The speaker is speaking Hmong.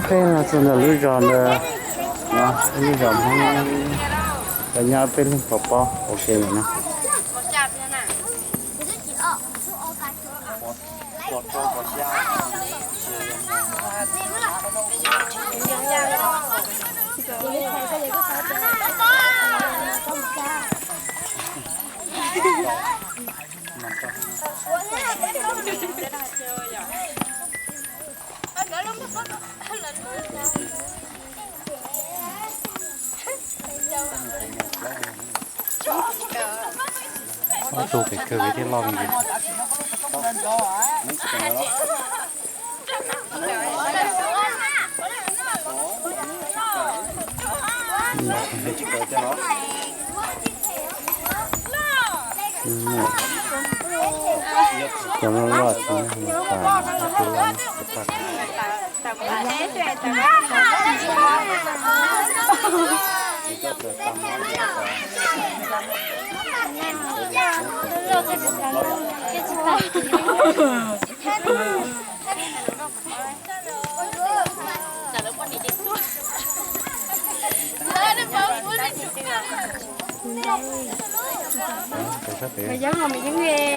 Peb los txog ntawm lub zos ntawd, lub zos Hmoob, nyob peb leeg pov pob ua ke no. Ob tug pem kawg thiaj loj li. Cov loj loj tsis muaj tas, ob tug loj. Sab pem. Yeeb los, yeeb ne.